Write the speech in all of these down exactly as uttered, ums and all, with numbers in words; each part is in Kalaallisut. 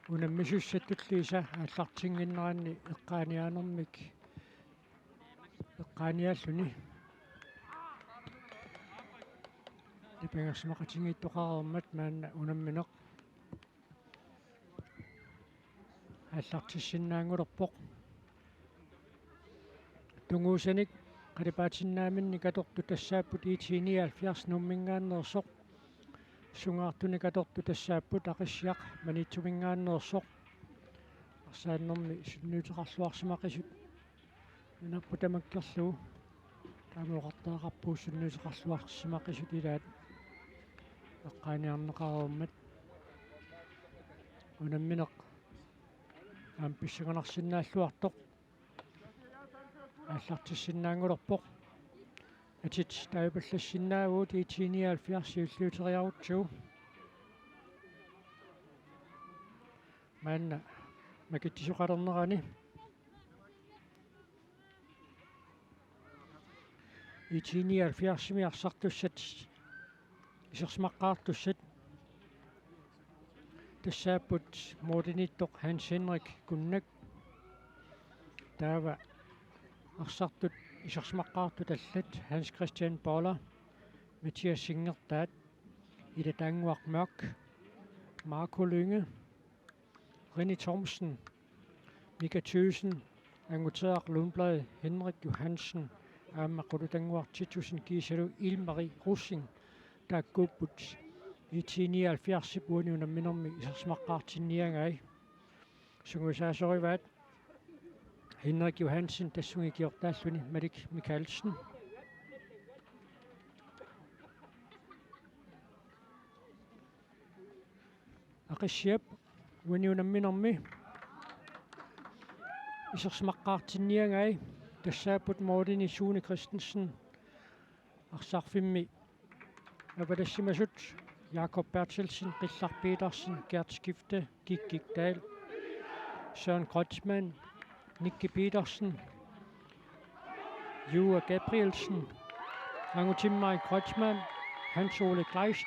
Unammisussat tulliisa aallartinnginneranni eqqaaniaanermik eqqaaniaalluni. Nipangersimaqatigiittoqareermat maanna unammineq aallartissinnaanngulerpoq. Tunguusanik qalipaatinnaminnik atortut tassaapput I T nioghalvfjerds Nuumminngaanneersoq. Sungaartunik atortut tassaapput Aqissiaq Maniitsuminngaanneersoq. Arsaannermi sunniuteqarluarsimaqisut nunarput tamakkerlugu. Taama oqartariaqarpugut sunniuteqarluarsimaqisut ilaat eqqaaniarneqareermat. Unammineq aamma pissanganarsinnaalluartoq aallartissinnaanngulerpoq. Atit taipallassinnaavagut I T nioghalvfjerds siulliuteriarutsigu. Maanna makitsisoqalernerani I T nioghalvfjerdsimi arsartussat isersimaqqaartussat tassaapput Mortenittoq Hans Henrik Kunnak. Taava arsartut isersimaqqaartut allat: Hans Christian Boller, Mathias Singertaat, Ida Tannguaq Mørch, Marco Lynge, René Thomsen, Mika Thyssen, Anguteraq Lundblad, Henrik Johansen, aamma Qulutannguaq Titussen kiisalu Ilmari Rosing, taakkuupput I T nioghalvfjerdsip uani unamminermi isersimaqqaartinniagai. Sungiusaasorivaat Henrik Johansen tassunga ikiortaalluni Malik Mikaelsen. Aqissiap uani unamminermi isersimaqqaartinniagai tassaapput Morten Sune Christensen, arsarfimmi avalassimasut Jakob Berthelsen, Qillaq Petersen, Gert Skifte, Kikki Dahl, Søren Kreutzmann, Nikki Petersen, Jure Gabrielsen, Angutimmarik Kreutzmann, Hans Ole Kleist,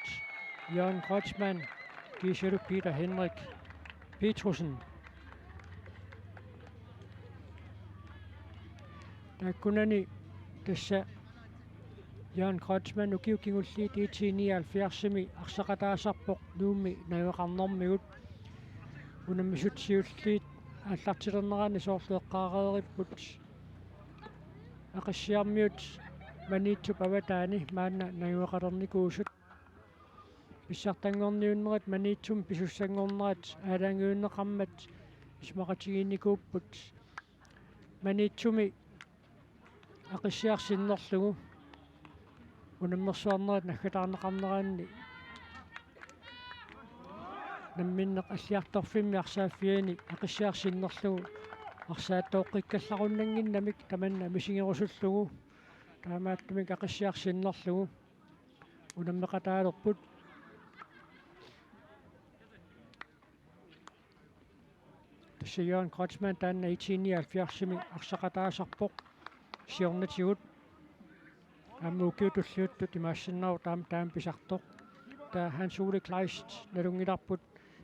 Jørgen Kreutzmann, kiisalu Peter Henrik Petrussen. Taakkunani tassa Jørgen Kreutzmann ukiut kingulliit I T nioghalvfjerdsimi arsaqataasarpoq Nuummi najugaqarnermigut. Unammisut siulliit aallartilernerani soorlu eqqaareeripput Aqissiarmiut Maniitsup avataani maanna najugaqalernikuusut. Pissartanngorniunnerat Maniitsumi pisussanngornerat aalajangiunneqarmat isumaqatigiinnikuupput. Maniitsumi Aqissiaq sinnerlugu unammersuarnerit naggataarneqarneranni namminneq alliartorfimmi arsaaffiani Aqissiaq sinnerlugu arsaattooqqikkallarunnannginnamik tamanna misigerusullugu. Taamaattumik Aqissiaq sinnerlugu unammeqataalerput. Tassa Jørgen Kreutzmann taanna I T nioghalvfjerdsimi arsaqataasarpoq siornatigut. Aamma ukiut tulliuttut imaassinnaavoq taama, taama pisartoq. Taava Hans Ole Kleist nalunngilarput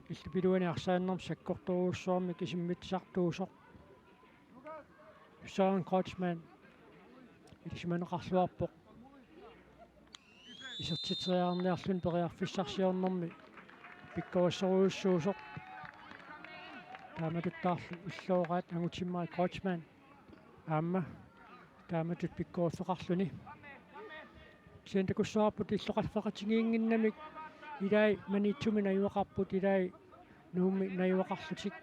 illup iluani arsaannermut sakkortoorujussuarmik isimmitsisartuusoq. Søren Kreutzmann ilisimaneqarluarpoq isertitseriarniarluni periarfissarsiornermi pikkorissorujussuusoq. Taamatuttaarlu illooraat Angutimmarik Kreutzmann aamma taamatut pikkoriffeqarluni. Kisianni takussavarput illoqarfeqatigiinnginnamik ilai Maniitsumi najugaqarput, ilai Nuummi najugaqarlutik.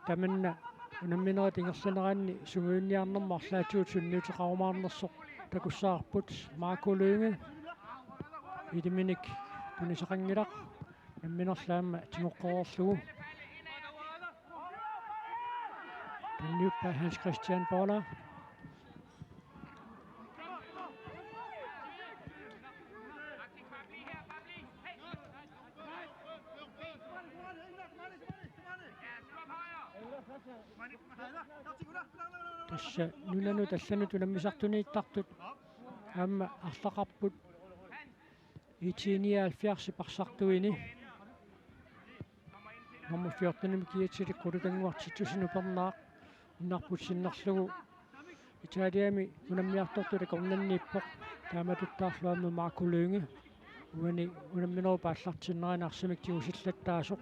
Tamanna unamminerit ingerlaneranni sungiunniarnermi arlaatigut sunniuteqarumaarnersoq takussavarput. Marco Lynge iliminik tunisaqanngilaq, namminerlu aamma tigoqqereerlugu. Tunniuppaa Hans Christian Boller. Tassa nunanut allanut unammisartuniittartut aamma arlaqarput I T nioghalvfjerdsip arsartuini. Nummer fjorten-imi kiatsilik Qulutannguaq Titussenip upernaaq. Innarput sinnerlugu Italiami unammiartortut akornanniippoq. Taamatuttaarlu aamma Marco Lynge uani unamminerup aallartinnerani arsamik tigusillattaasoq.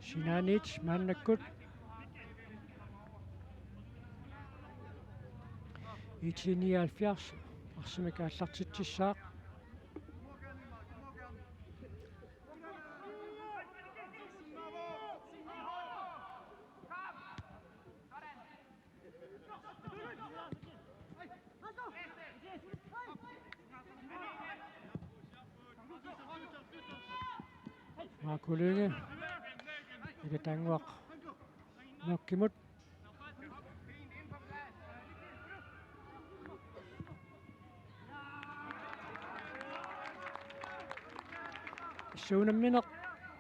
Sinaaniit maannakkut. IT nioghalvfjerds arsamik aallartitsissaaq. Marco Lynge. Ilitannguaq Nokkimut. Suunammineq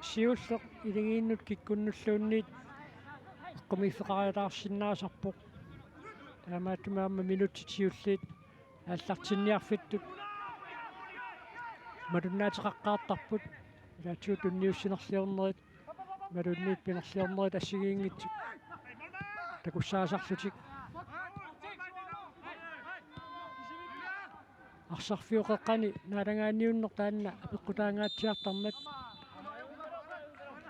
siulleq iligiinnut kikkunnulluunniit eqqumiiffeqariataarsinnaasarpoq. Taamaattumik aamma minutsit siulliit aallartinniarfittut malunnaateqaqqaartarput. Ilaatsigut tunniussinerliornerit, imaluunniit pinerliornerit assigiinngitsut takussaasarlutik. Arsarfiup qeqqani naalagaaniunneq taanna apeqqutaangaatsiartarmat.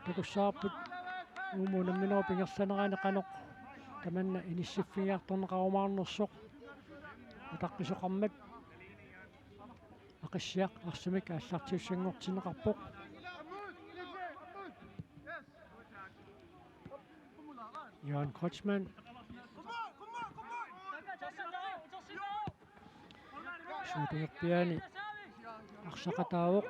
Takussavarput uuma unamminerup ingerlanerani qanoq tamanna inissiffigiartorneqarumaarnersoq utaqqisoqarmat. Aqissiaq arsamik aallartiussanngortinneqarpoq. Johan Kreutzmann. Suutungerpiaani arsaqataavoq.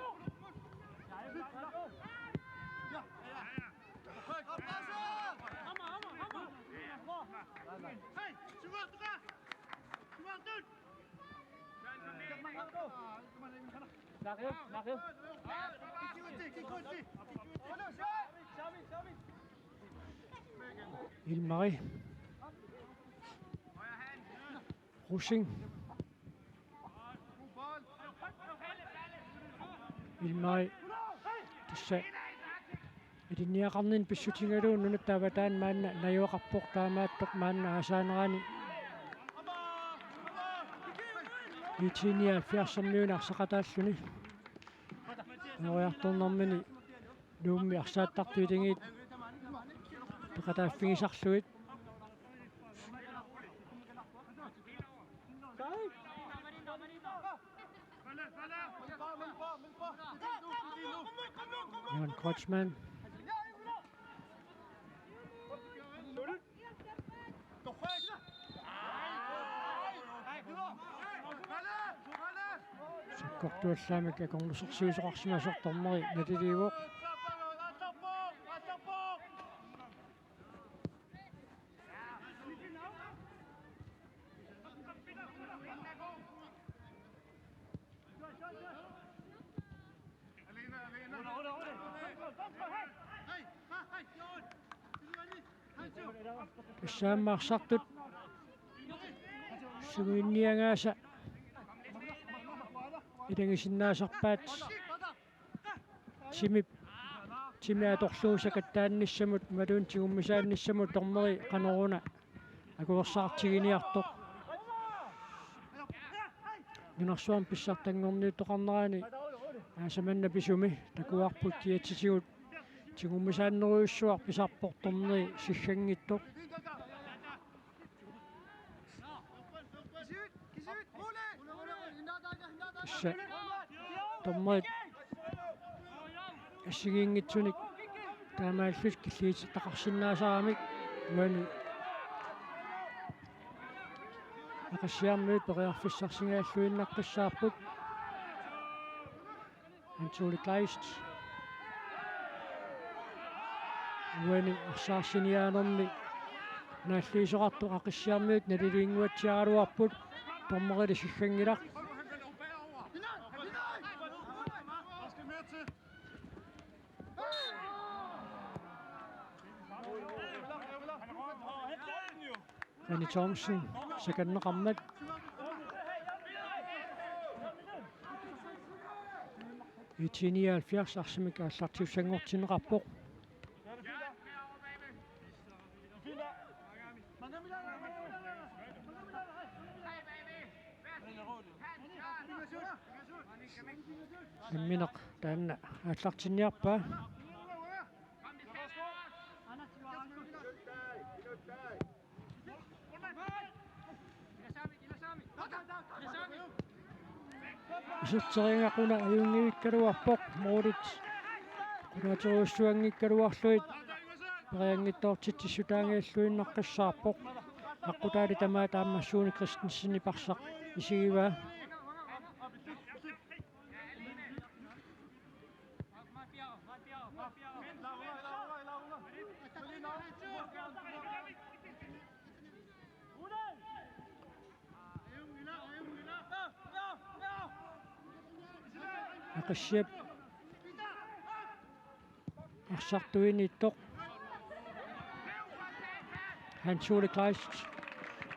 Ilmari. Rosing. Ilmari. Tassa ilinniagaqarninni pissutigalugu nunatta avataani maanna najugaqarpoq, taamaattoq maanna aasaanerani IT nioghalvfjerds-ermiuni arsaqataalluni. Periartornermini Nuummi arsaattartut iligiit peqataaffigisarlugit. Johan Kreutzmann. Sakkortuallaamik akornusersuisoqarsimasoq dommeri naliliivoq. Tassa aamma arsartut sungiunniagaasa ilagisinnaasarpaat. Timip, timi atorlugu sakattaannissamut imaluunniit tigummisaannissamut dommeri qanoruna akuersaartiginiartoq. Nunarsuarmi pissartanngorniuttoqarnerani aasaq manna pisumi takuarput kiatsitigut tigummisaannerujussuaq pisarpoq dommeri sigganngitsoq. Tassa dommerit assigiinngitsunik taamaallutik killigittaqarsinnaasaramik uani Aqissiarmiut periarfissarsigalluinnaqqissaapput. Hans Ole Kleist. Uani arsaarsiniaanermi naalliisoqartoq Aqissiarmiut naliliinnguatsiaraluarput, dommerili sigganngilaq. Danny Thomsen, sekundeqarmat. IT nioghalvfjerds arsamik aallartiussanngortinneqarpoq. Nammineq taanna aallartinniarpaa. Iserteriarluni ajunngikkaluarpoq, målit qulaaterujussuanngikkaluarlugit perianngitsoortitsissutaanngilluinnaqqissaarpoq. Aqqutaali tamaat aamma Sune Christensenip arsaq isigivaa. Aqissiap arsartuiniittoq. Hans Ole Kleist,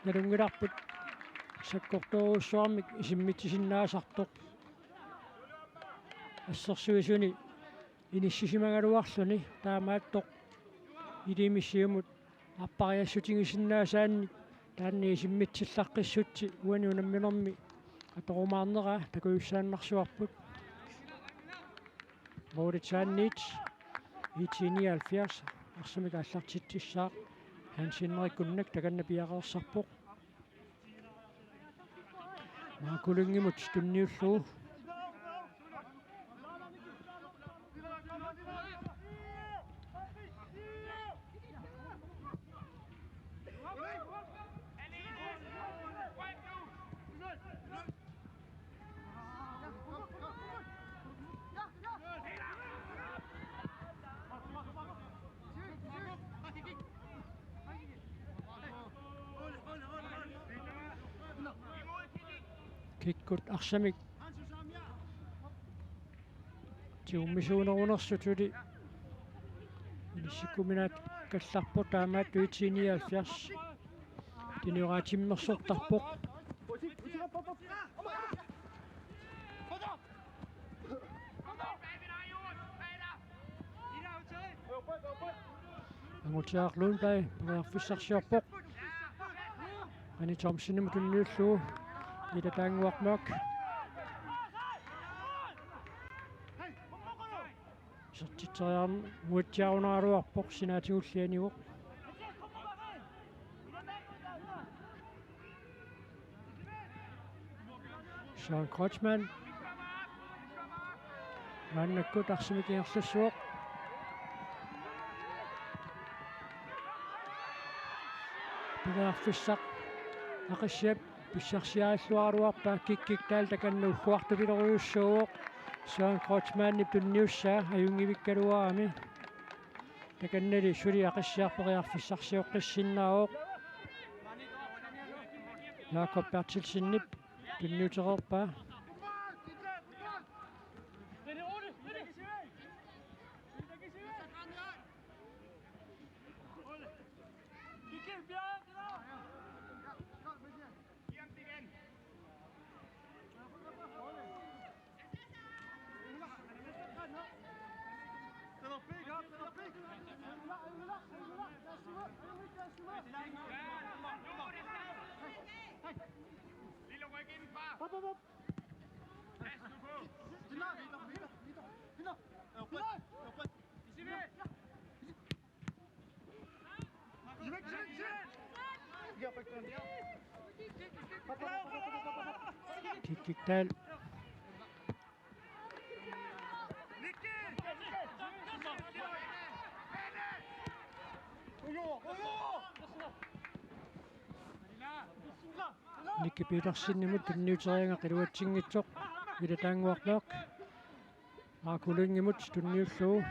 nalunngilarput sakkortoorujussuarmik isimmitsisinnaasartoq. Assersuisuni inissisimagaluarluni taamaattoq iliimmi siumut appariassutigisinnaasaanik taanna isimmitsillaqqissutsi uani unamminermi atorumaarneraa takujussaannarsuarput. Moritz Saanniit, IT nioghalvfjerds, arsamik aallartitsissaaq, Hans Henrik Kunnak takanna piareersarpoq. Marco Lyngimut tunniullugu. Kikkut arsamik tigummisuunerunersut suli inissikkuminaakkallarput, taamaattoq IT nioghalvfjerds tunniussaatimmersortarpoq. Angutiaq Lundblad periarfissarsiorpoq. Danny Thomsenimut tunniullugu. Ida Tannguaq Mørch. Isertitseriarlugu uatsiarunaraluarpoq, sinaatigullianivoq. Søren Kreutzmann. Maannakkut arsamik ingerlassuaq. Periarfissaq Aqissiap pissarsiarilluaraluarpaa, Kikkik Dahl takanna ugguartupilerujussuuvoq. Søren Kreutzmannip tunniussaa ajunngivikkaluarami. Takannali suli Aqissiaq periarfissarsioqqissinnaavoq. Jakob Berthelsenip tunniutereerpaa. Kikkik Dahl. Nicky Petersenimut tunniuteriarlugu iluatsinngitsoq Ida Tannguaq Mørch. Marco Lyngimut tunniullugu.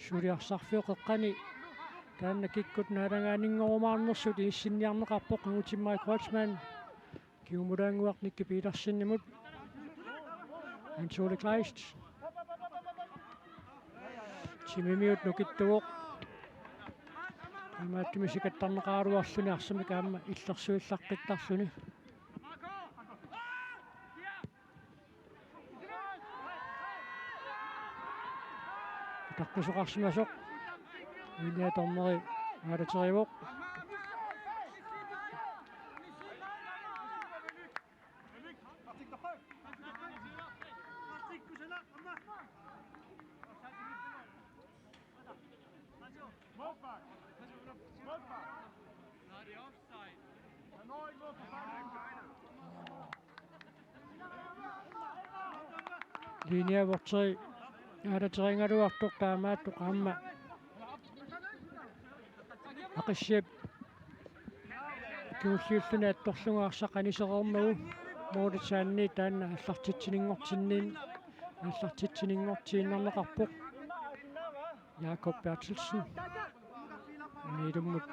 Suli arsarfiup qeqqani Taanna kikkut naalagaanninngorumaarnersut inissinniarneqarpoq Angutimmarik Kreutzmann. Kingumulaannguaq Nicky Petersenimut. Hans Ole Kleist. Timimiut nukittuvoq. Imaattumik sikattarneqaraluarluni arsamik aamma illersuillaqqittarluni. Utaqqisoqarsimasoq. Linea dommeri aalaterivoq. Linea vogteri aalaterigaluartoq, taamaattoq aamma Aqissiap kingulliulluni attorlugu arsaq anisereermagu, målitsaanni taanna aallartitsininngortinnin-, aallartitsininngortiinnarneqarpoq. Jakob Berthelsen. Unilummut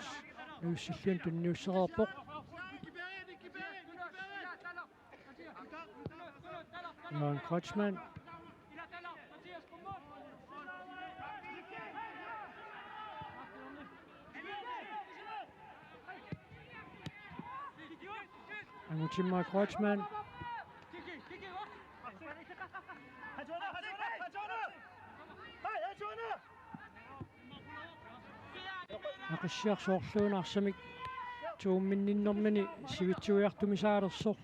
nuissillugu tunniussereerpoq. Johan Kreutzmann. Angutimmarik Kreutzmann. Aqissiaq soorluuna arsamik tuumminninnermini sivitsuiartumisaalersoq.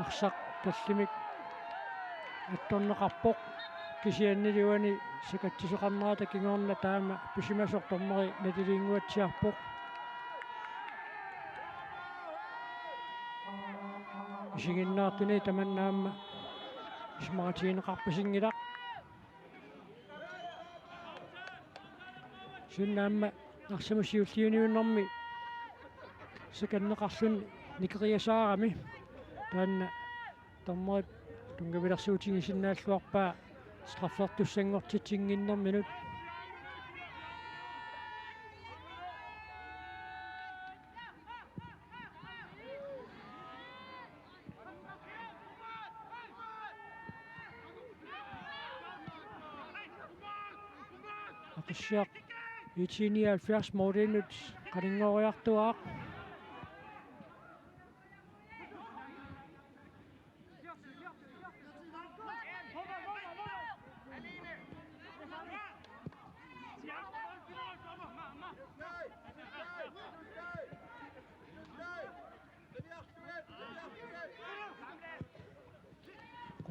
Arsaq tallimik attorneqarpoq. Kisiannili uani sikatsisoqarnerata kingorna taama pisimasoq dommeri naliliinnguatsiarpoq. Isiginnaartuni tamanna aamma isumaqatigineqarpasinngilaq. Kisianni aamma arsamut siulliuniunnermi sikanneqarluni nikeriasaarami. Taanna dommerip tunngavilersuutigisinnaalluarpaa straffertussanngortitsinnginnerminut. Aqissiaq IT nioghalvfjerds målinnut qaninngoriartuaaq.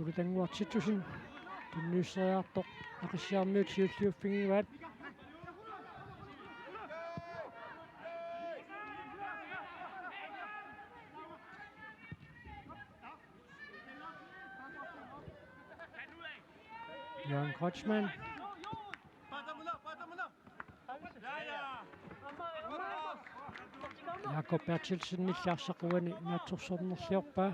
Qulutannguartittusin tunniusseriartoq Aqissiarmiut siulliuffigivaat. Johan Kreutzmann. Jakob Berthelsenilli arsaq uani naatsorsornerliorpaa.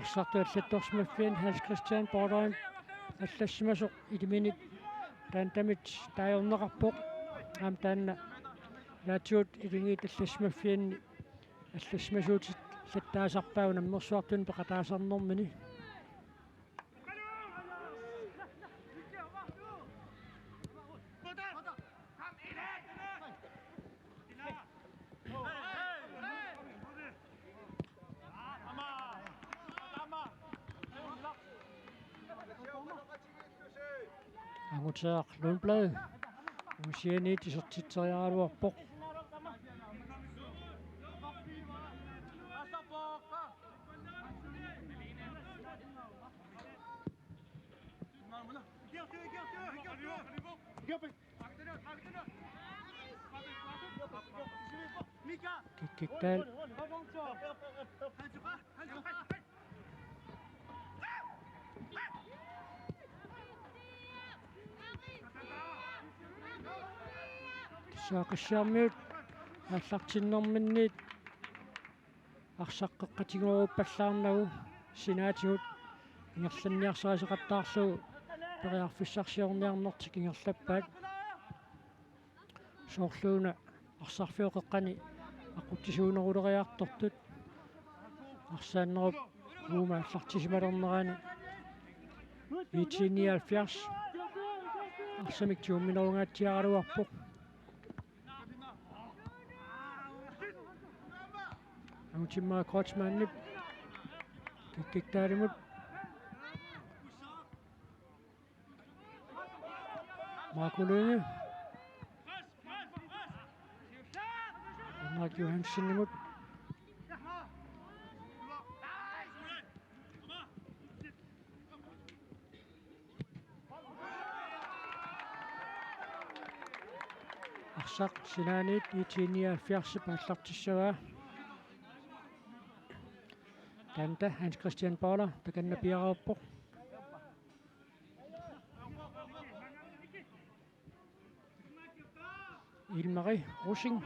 Arsartut allattorsimaffianni Hans Christian Bornholm allassimasoq iliminik taantamit taajorneqarpoq. Aamma taanna ilaatigut iliminik allassimaffianni allassimasuutit allattaasarpaat unammersuartuni peqataasarnermini. Angutaaq Lundblad. Usiani tisertitseriaraluarpoq. Kikkik Dahl. Tassa Aqissiarmiut aallartinnerminniit arsaq qeqqatigooruppallaarnagu sinaatigut ingerlanniarsariseqattaarlugu periarfissarsiorniarnertik ingerlappaat. Soorluuna arsarfiup qeqqani aqutsisuuneruleriartortut arsaannerup uuma aallartisimalernerani I T nioghalvfjerds arsamik tigumminerungaatsiaraluarpoq. Angutimiit Kreutzmannip Kikkik Dahlimut. Marco Lynge. Henrik Johansenimut. Arsaq sinaaniit I T nioghalvfjerdsip aallartissavaa. Taanna Hans Christian Bøhler takanna piareerpoq. Ilmari Rosing.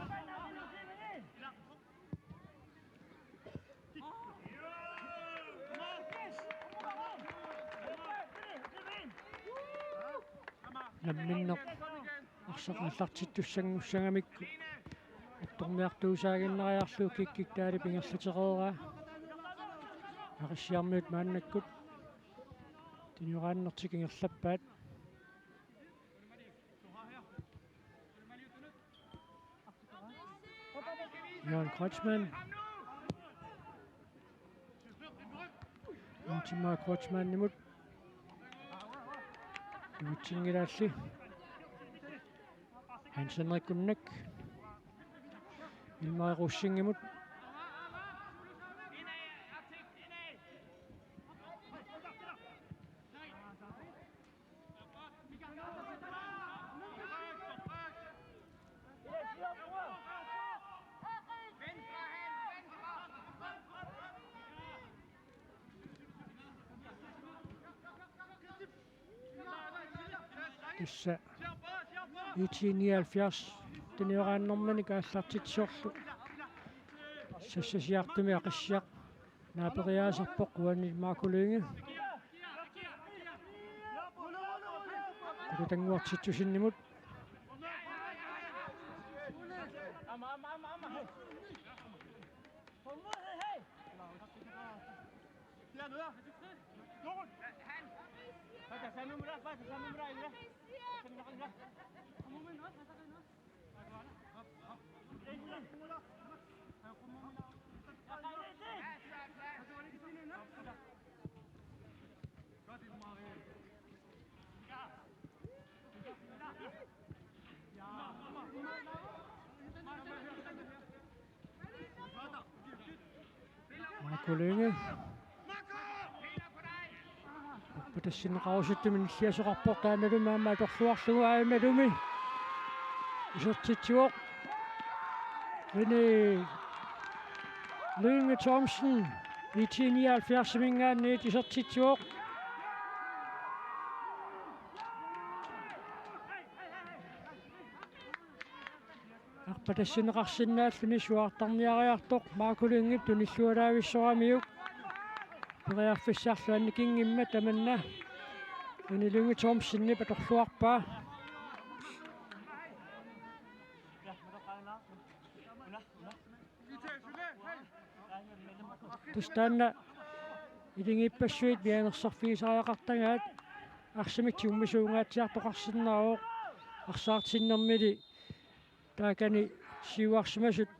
Namminneq arsaq aallartittussanngussagamikku attorniartuusaaginnariarlugu Kikkik Dahlip ingerlatereeraa. Aqissiarmiut maannakkut tunioraannertik ingerlappaat. Jørgen Kreutzmann. Ultima Kreutzmannimut. Ivitsinngilaarli. Hans Henrik Gunnak. Ilmari Rosingimut. Tassa I T nioghalvfjerds tunioraannermini aallartitsisorlu sassasiartumi Aqissiaq naaperiaasarpoq uani Marco Lynge. Qulutannguartitsusinnimut. Marco Lynge. Arpatassinneqarusuttumik nilliasoqarpoq, taannalumi aamma atorluarlugu aajuna nalumi isertitsivoq. René Lynge Thomsen, I T nioghalvfjerdsiminngaanniit isertitsivoq. Arpatassinneqarsinnaalluni suaartarniariartoq Marco Lyngep tunillualaavissoramiuk. Periarfissarlu annikinngimmat tamanna René Lynge Thomsenip atorluarpaa. Tassa taanna iligiippassuit mianersorfigisariaqartagaat arsamik tigummisuungaatsiartoqarsinnaavoq, arsaartinnermili taakani siuarsimasut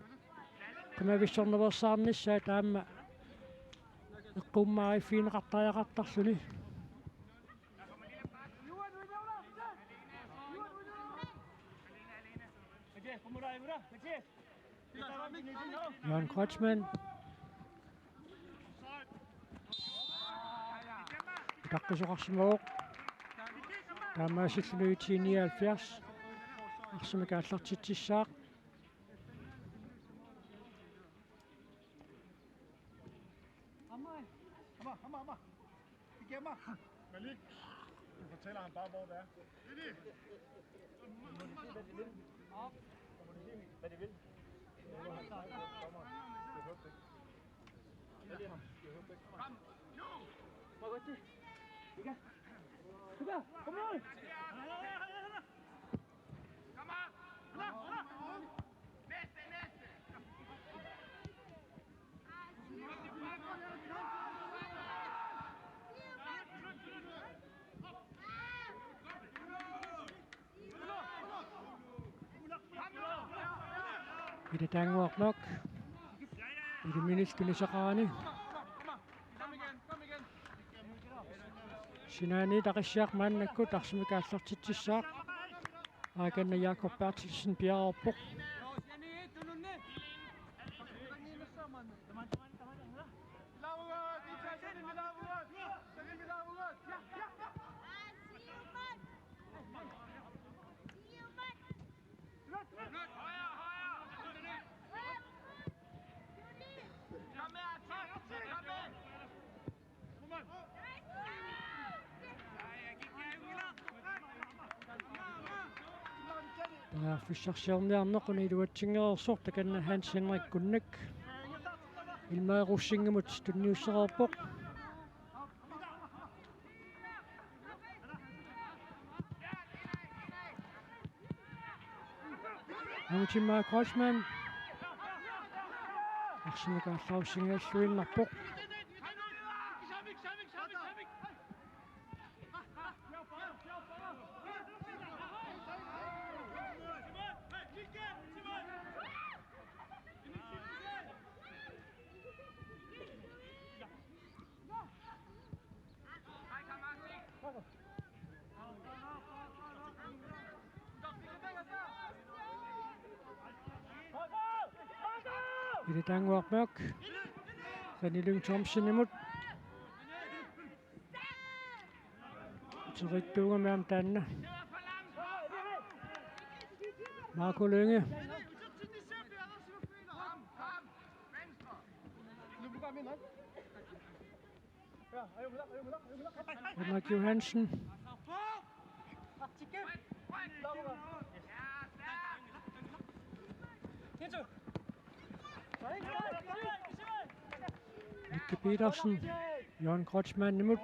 qimavissornaveersaarnissaat aamma eqqummaariffigineqartariaqartarluni. Johan Kreutzmann. Utaqqisoqarsimavoq. Taamaasilluni I T nioghalvfjerds arsamik aallartitsissaaq. Malik, du fortæller ham bare, hvor det er. Må de se, hvad de vil? Må de se, hvad de vil? Jeg håber ikke. Jeg håber ikke. Ilataannguaq Mørch. Ilumini tunisaqarani. Sinaaniit Aqissiaq maannakkut arsamik aallartitsissaaq. Aakanna Jakob Berthelsen piareerpoq. Periarfissarsiorniarneq una iluatsinngitsoq takanna Hans Henrik Kunak. Ilmari Rosingimut tunniussereerpoq. Aamma Timma Kreutzmann. Arsamik aallarussinngilluinnarpoq. Ilataannguaq Mørch. Sanilung Thomsenimut. Uterittuugami aamma taanna. Marco Lynge. Henrik Johansen. Mikke Petersen. Jørgen Kreutzmannimut.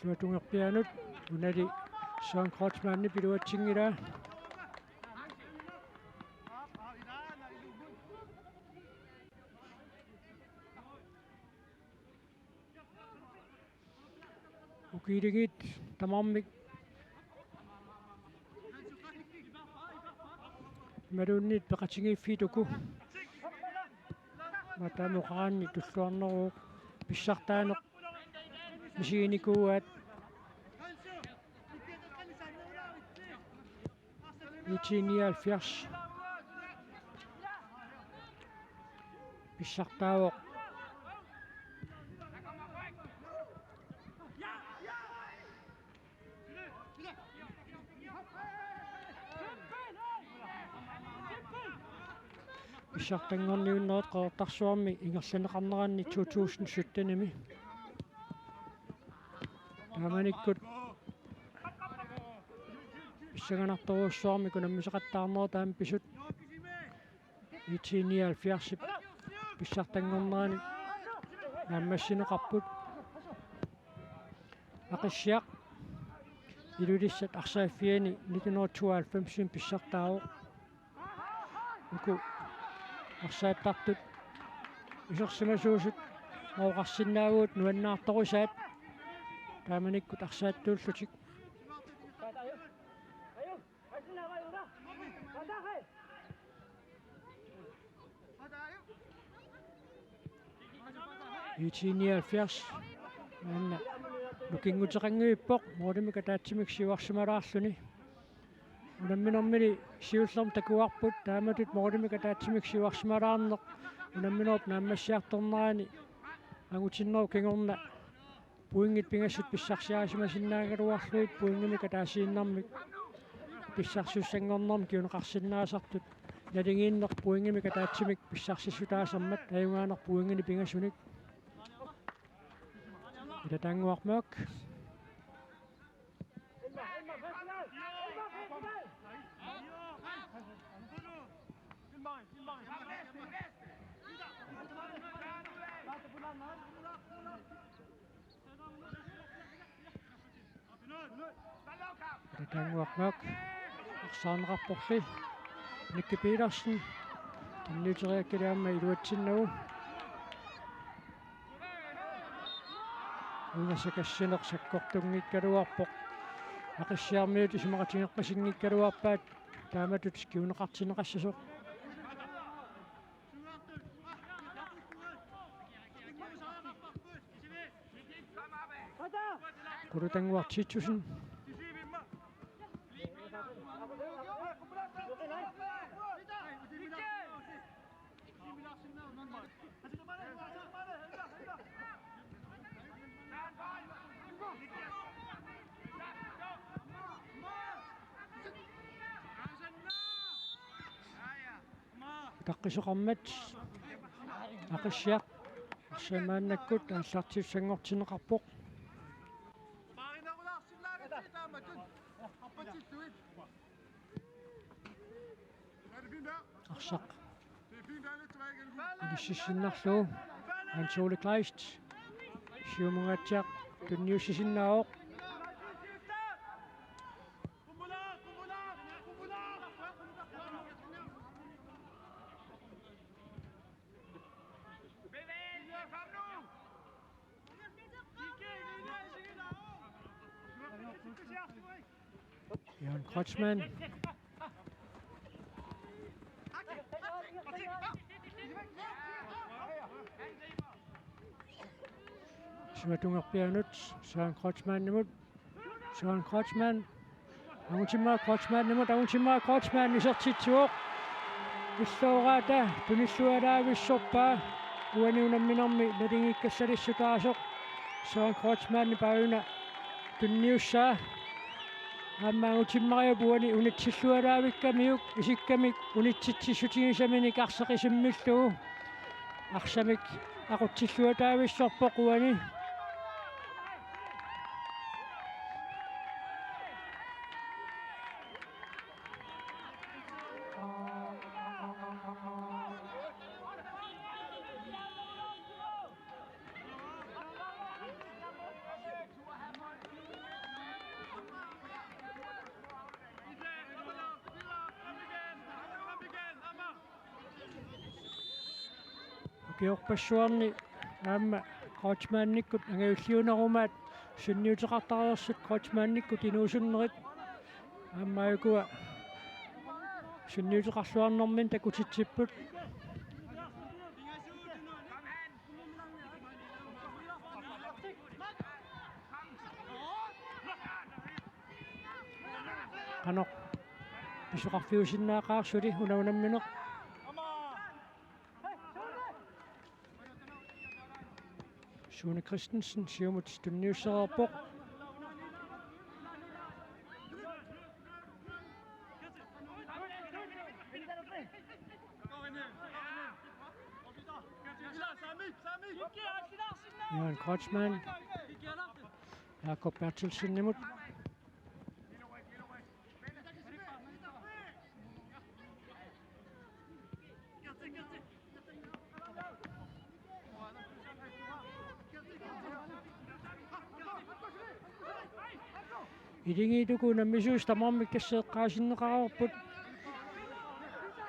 Illuatungerpianut. Unali Søren Kreutzmannip iluatsinngilaa. Ukiuligiit tamarmik imaluunniit peqatigiiffiit uku. Matamuqaanni tulluarneruvoq pissartaaneq misiginikuuaat. I T nioghalvfjerds. Pissartaavoq. Pissartanngorniunnerit Qeqertarsuarmi ingerlanneqarneranni to tusind syttenimi. Taamanikkut pissanganartorujussuarmik unammisaqattaarnerat aamma pisut. I T nioghalvfjerdsip pissartanngornerani naammassineqarput. Aqissiaq Ilulissat arsaaffiani nitten hundrede tooghalvfemsimi pissartaavoq. Uku arsaattartut isersimasuusut oqarsinnaavugut nuannaartorisaat taamanikkut arsaattuullutik. I T nioghalvfjerds. Maanna nukinguteqanngivippoq, målimik ataatsimik siuarsimalaarluni. Unamminermini siullermik takuarput, taamatut målimik ataatsimik siuarsimalaarneq unamminerup naammassiartornerani Angutinnerup kingorna pointit pingasut pissarsiarisimasinnaagaluarlugit pointimik ataasiinnarmik pissarsisussanngornermi kinguneqarsinnaasartut naligiinneq pointimik ataatsimik pissarsissutaasermat ajugaaneq pointinik pingasunik. Ilataannguaq Mørch. Ilataannguaq Mørch. Arsaarneqarporli. Nicky Petersen. Tunniuteriakkillu aamma iluatsinnagu. Una sakassaneq sakkortunngikkaluarpoq. Aqissiarmiut isumaqatigeeqqasinngikkaluarpaat taamatut kinguneqartinneqassasoq. Qulutannguaq Titussen. Utaqqisoqarmat Aqissiaq arsaq maannakkut aallartiussanngortinneqarpoq. Arsaq inississinnarlugu Hans Ole Kleist. Siumungaatsiaq tunniussisinnaavoq. Jørgen Kreutzmann. Simatungerpianut Søren Kreutzmannimut. Søren Kreutzmann. Angutimmarik Kreutzmannimut, Angutimmarik Kreutzmann isertitsivoq. Illooraata tunillualaavissorpaa. Uani unamminermi naligiikkallarissutaasoq Søren Kreutzmann paajuna tunniussaa. Aamma Angutimmariup uani unitsillualaavikkamiuk isikkamik unitsitsissutigisaminik arsaq isimmillugu. Arsamik aqutsilluataavissorpoq uani. Ukiorpassuarni aamma Kreutzmannikkut angajulliunerumaat sunniuteqartareersut Kreutzmannikkut inuusunnerit aamma ukua sunniuteqarluarnerminni takutitsipput. Qanoq pisoqarfiusinnaaqaaq suli una unammineq. Sune Christensen siumut tunniussereerpoq. Johan Kreutzmann. Jakob Berthelsenimut. Iligiit uku unammisuusut tamarmik tassa eqqaasinneqareerput.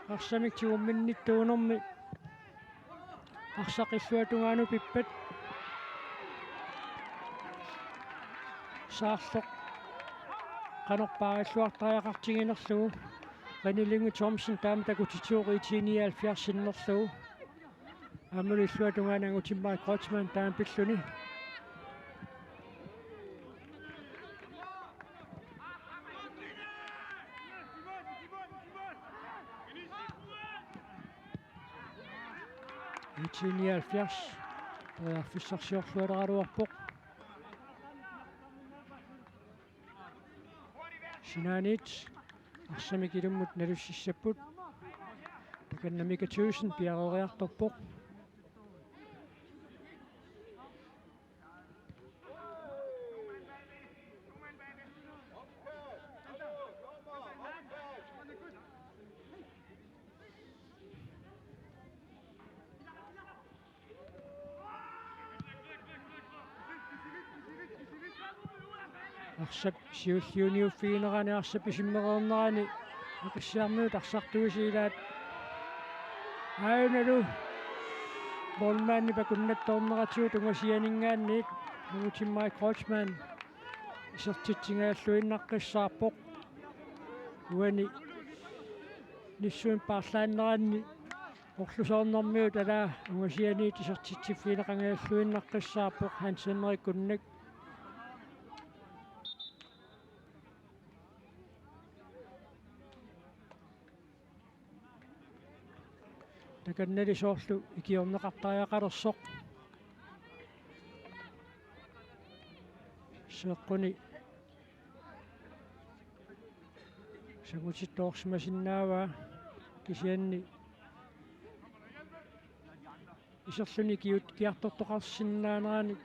Arsamik tigumminnittuunermi. Arsaq illuatungaanut pippat. Saarloq qanoq paarilluartariaqartiginerlugu. René Lynge Thomsen taama takutitsivoq I T nioghalvfjerds sinnerlugu. Aammalu illuatungaani Angutimmarik Kreutzmann taama pilluni. I T nioghalvfjerds. Periarfissarsiorlualeraluarpoq. Sinaaniit arsamik ilummut nalussissapput. Takanna Mika Thyssen piareeriartorpoq. Arsap siulliuniuffiginerani, arsap isimmereernerani Aqissiarmiut arsartuisi ilaat. Aajuna målmandip akunnattoorneratigut ungasianinngaanniit Angutimmaik Kreutzmann isertitsingajalluinnaqqissaarpoq. Uani nissumik paarlaanneranni orlusoornermiut alaa ungasianiit isertitsiffigineqangajalluinnaqqissaarpoq, Hans Henrik Gunnak. Takannali soorlu ikiorneqartariaqalersoq. Seeqquni sangutittoorsimasinnaavaa, kisianni iserluni kiut-, kiartortoqarsinnaanerani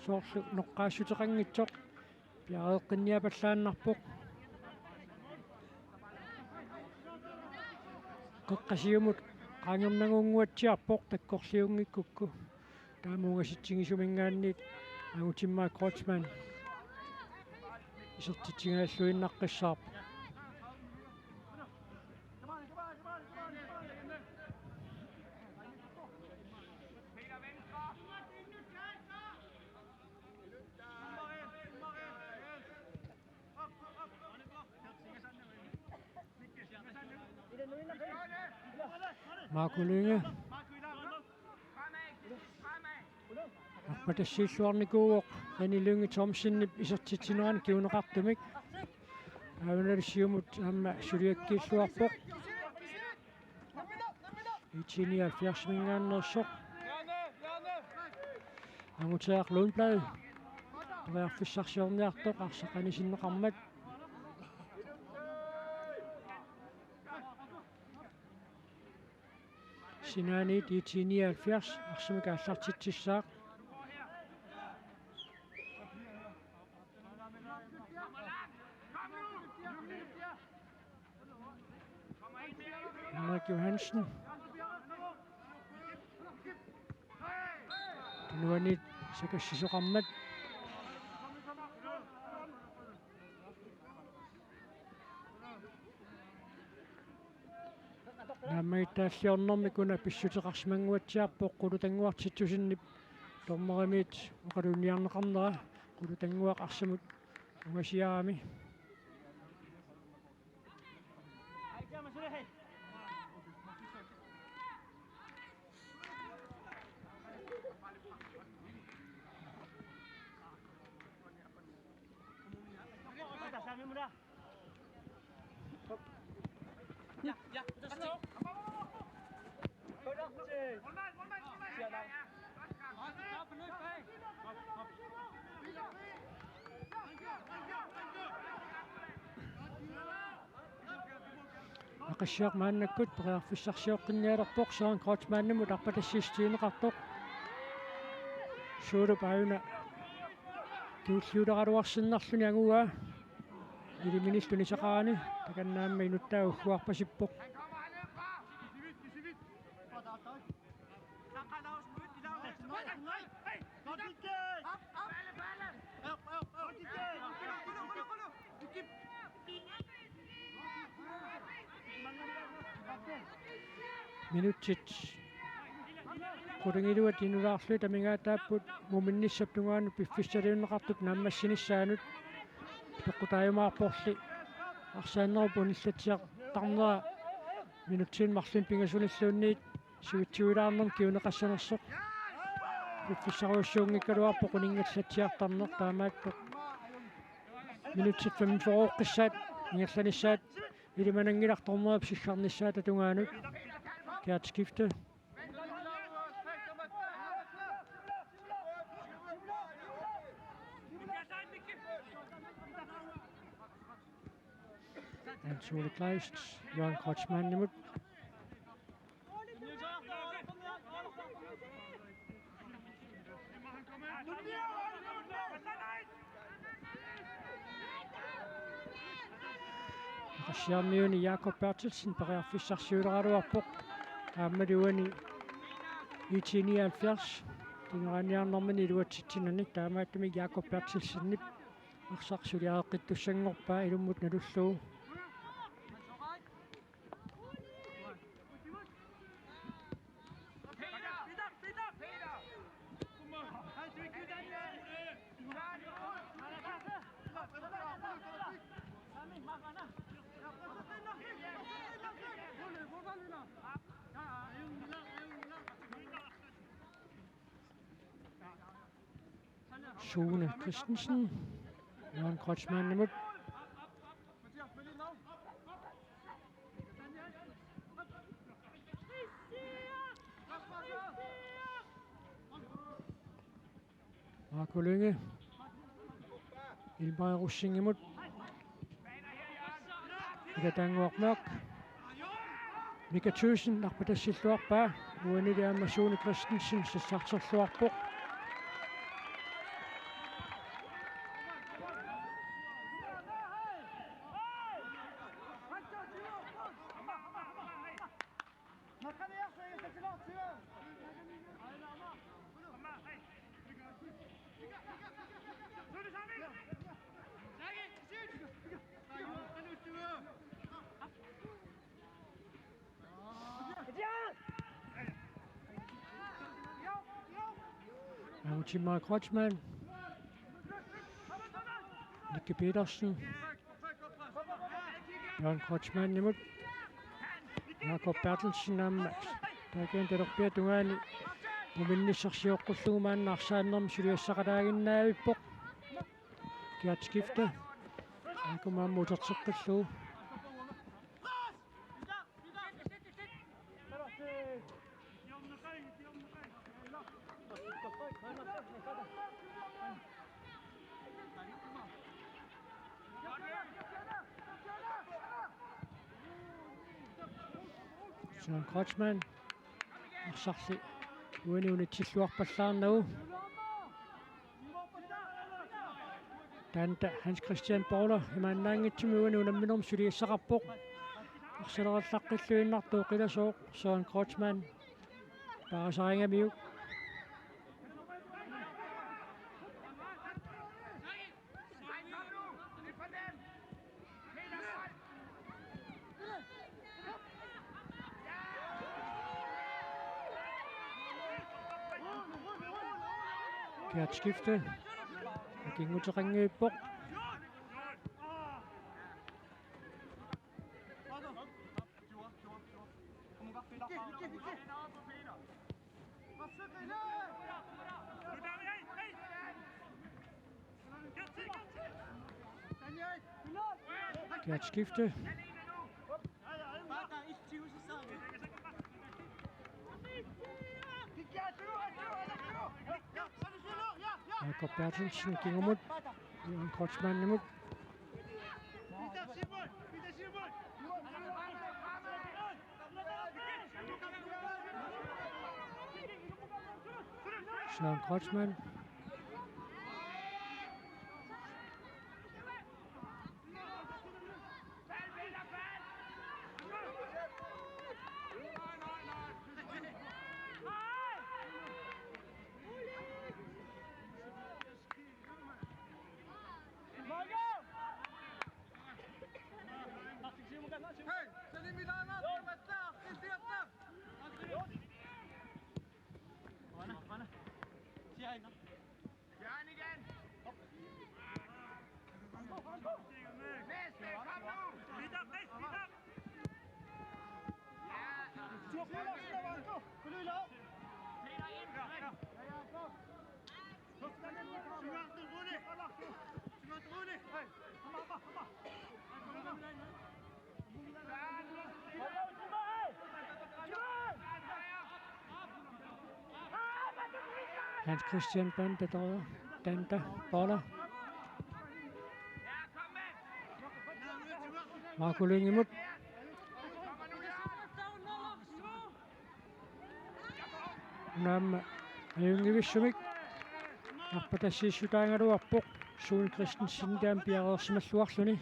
soorlu noqqaassuteqanngitsoq piareeqqinniapallaannarpoq. Qeqqata siumut qaangernagunnguatsiarpoq takkorliunngikkukku. Taama ungasitsigisuminngaanniit Angutimmaik Kreutzmann isertitsingajalluinnaqqissaarpoq. Marco Lynge. Arpatassiilluarnikuuvoq René Lynge Thomsenip isertitsinerani kinguneqartumik. Aajuna siumut aamma suliakkiilluarpoq. IT-nioghalvfjerdsiminngaanneersoq. Angutiaq Lundblad. Periarfissarsiorniartoq arsaq anisinneqarmat. Sinaaniit IT-nioghalvfjerds arsamik aallartitsissaaq. Henrik Johansen. Tunuaniit sakassisoqarmat. Naammagittaalliornermik una pissuteqarsimannguatsiarpoq Qulutannguaq Titussenip dommerimiit oqaluunniarneqarnera, Qulutannguaq arsamut ungasiarami. Aqissiaq maannakkut periarfissarsioqqinnialerpoq Søren Kreutzmannimut arpatassiissutigineqartoq. Suulup aajuna tuulliuleraluarsinnarluni angugaa. Iliminillu nisaqarani takanna aamma inuttaa ugguarpasippoq. Minutsit qulingiluat inulaarlugit amigaataapput muminnissap tungaanut piffissaliunneqartut naammassinissaanut. Peqqutaajumaarporli arsaannerup unillatsiartarnera minutsini marlunni pingasunilluunniit sivitsuilaarnermut kinguneqassanersoq. Piffissarujussuunngikkaluarpoq uninngallatsiartarneq, taamaattoq minutsit femogfyrreqqissaat ingerlanissaat ilimananngilaq dommerip siggarnissaata tungaanut. Kært skifte. Sune Kleist, Jørgen Kreutzmannimut. Aqqarsiarmiuni Jakob Berthelsen periarfissarsiuleraluarpoq. Aammali uani IT nioghalvfjerds. Kinguaanniarnermini iluatsitsinani taamaattumik Jakob Berthelsenip arsaq suliareqqittussanngorpaa ilummut nalullugu. Sune Christensen. Jørgen Kreutzmannimut. Marco Lynge. Ilmari Rosingimut. Mika Tannguaq Mørch. Mika Thygesen arpatassilluarpaa. Uanili aamma Sune Christensen sassarterluarpoq. Aamma Timmer Kreutzmann. Nicky Petersen. Jørgen Kreutzmannimut. Jakob Berthelsen aamma. Taakani talerpiata tungaani puminnissaq sioqqullugu maanna arsaannermi suliassaqalaaginnavippoq. Kiat skifte. Aamma uterteqqillugu. Søren Kreutzmann. Arsarli uani unitsilluarpallaarnagu. Taanna Hans Christian Bowler imaannaanngitsumik uani unamminermi suliassaqarpoq. Arsalerillaqqilluinnartoq qilasooq Søren Kreutzmann. Paarisarigamiuk. Kiat skifte. Kinguteqanngippoq. Kiat skifte. Jakob Berthelsen kingumut. Jørgen Kreutzmannimut. Søren Kreutzmann. Hans Christian Banda, der, Banda Boller. Marco Lyngemut. Unaamma ajunngivissumik arpatassiissutaagaluarpoq, Sune Christensen taama piareersimalluarluni.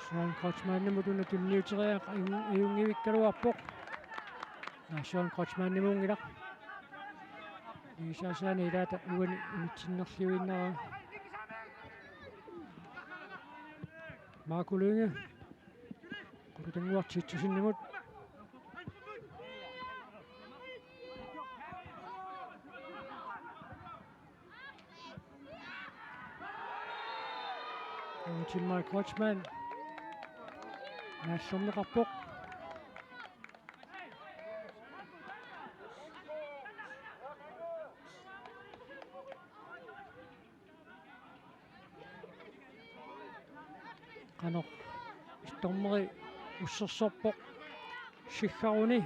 Søren Kreutzmannimut una tunniuteriaq ajun-, ajunngivikkaluarpoq. Naa, Søren Kreutzmannimuunngilaq. Igisaasaani ilaata uani unitsinnerliuinnarpaa. Marco Lynge. Qulutannguaq Titussenimut. Tim Mike Kreutzmann. Naallerneqarpoq. Qanoq dommeri ussersorpoq. Siggaruni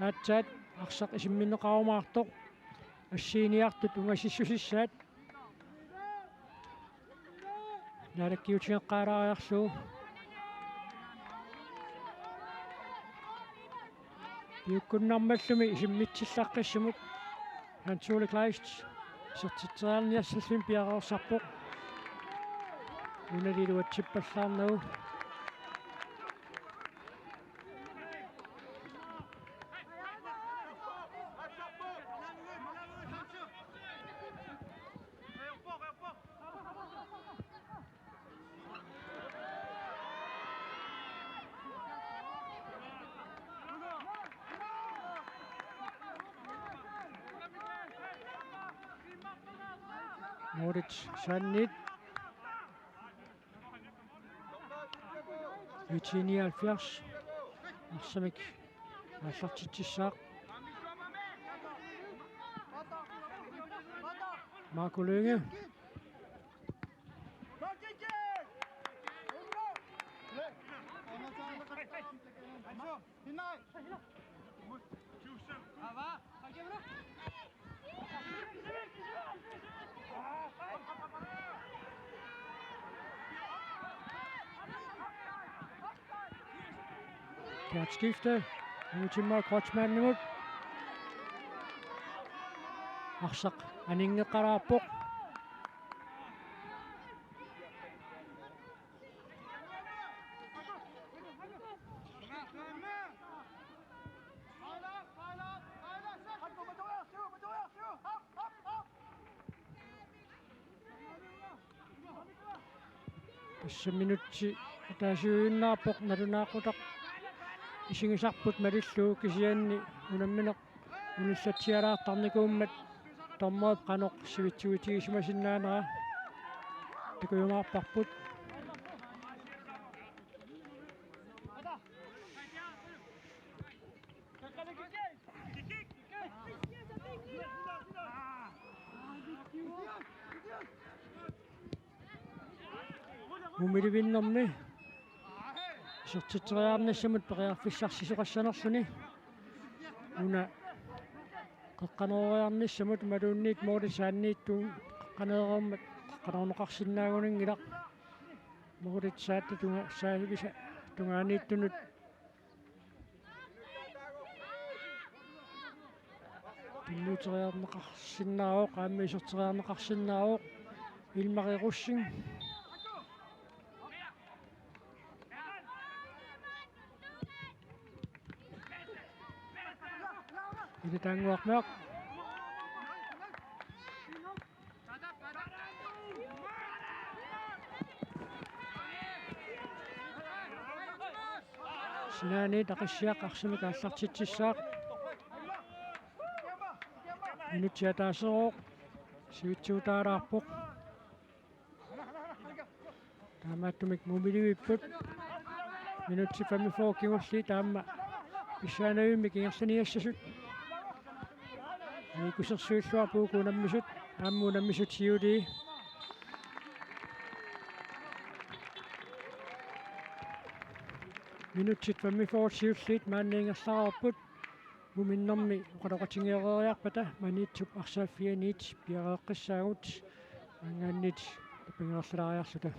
aatsaat arsaq isimminneqarumaartoq. Assiiniartut ungasissusissaat. Naalakkiutigeqqaalaariarlugu. Piukkunnarmallumi isimmitsillaqqissumut Hans Ole Kleist isertitseriarniassalluni piareersarpoq. Unali iluatsippallaarnagu. Moritz Sandit. Eugenie halvfjerds. Arsamik aallartitsissaaq. Marco Lynge. Kærtskifte. Utimma Kreutzmannimut. Arsaq aninngeqalaarpoq. Tassa minutsi ataasiinnarpoq, nalunaaqutaq isigisarput malillugu, kisianni unammineq unillatsialaartarnikuummat dommerip qanoq sivitsuutigisimasinnaaneraa takujumaarparput. Mumilivinnermi isertitseriarnissamut periarfissarsisoqassanerluni. Una qeqqanooriarnissamut imaluunniit Moritz Sanditut qeqqanoormat qeqqanoorneqarsinnaagunanngilaq. Moritz Sandit tunga-, saavisa tungaaniittunut tunniuteriarneqarsinnaavoq, aamma iserteriarneqarsinnaavoq Ilmari Rosing. Ilitaannguaq Mørch. Sinaaniit Aqissiaq arsamik aallartitsissaaq. Minutsi ataaseq sivitsuutaalaarpoq. Taamaattumik mumilivipput. Minutsit femogfyrre kingulliit aamma pissaanavimmik ingerlaniassasut. Ikusersuilluarput uku unammisut, aamma unammisut siulii. Minutsit femogfyrre siulliit maanna ingerlareerput. muminnermi oqaloqatigeereeriarpata Maniitsup arsaaffianiit piareeqqissaagut, maanngaanniit tapigeerlulaariarluta.